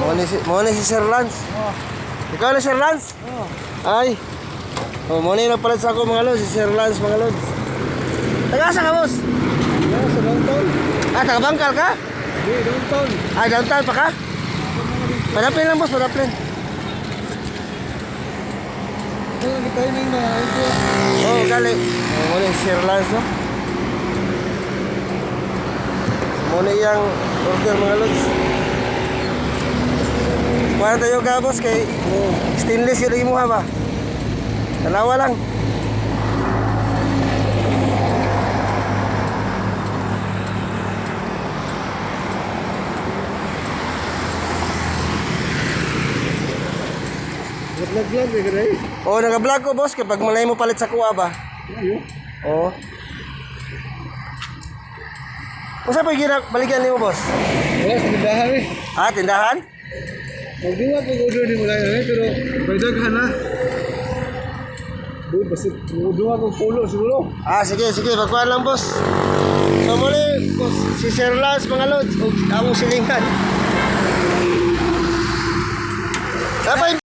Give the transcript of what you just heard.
Mo ni si Sir Lance. Oh. Ikaw na, Sir Lance? Oh. Ay. Oh, mo ni nagpalit sa ako, mga lods, si Sir Lance, mga lods. Taga asa ka, boss? Yeah, sa downtown. Ah, taga Bangkal ka? Di, downtown. Ah, downtown pa ka? Padaplin lang, boss, padaplin. Ito lang timing na. Ito. Oh, gali. Oh, mo ni si Sir Lance, no? Mo ni iyang order, mga lods. Kuha na tayo ka, boss, kay stainless yun ang imuha ba? Dalawa lang. Vlog-vlog eh, kadai. Oh, nag-vlog ko, boss, kapag malay mo palit sa kuha ba? Ayo. Oo. Unsa pa gina baligyan nimo, boss? Wala sa tindahan eh. Ah, tindahan? Magduwa pag order ni mo lang eh, pero may daghan na. Dude, basta duwa kong pulo siguro. Ah, sige, sige, pagkuhan lang, boss. So muli, boss, si Sir Lance, mga lods, ug among silingan. Dapat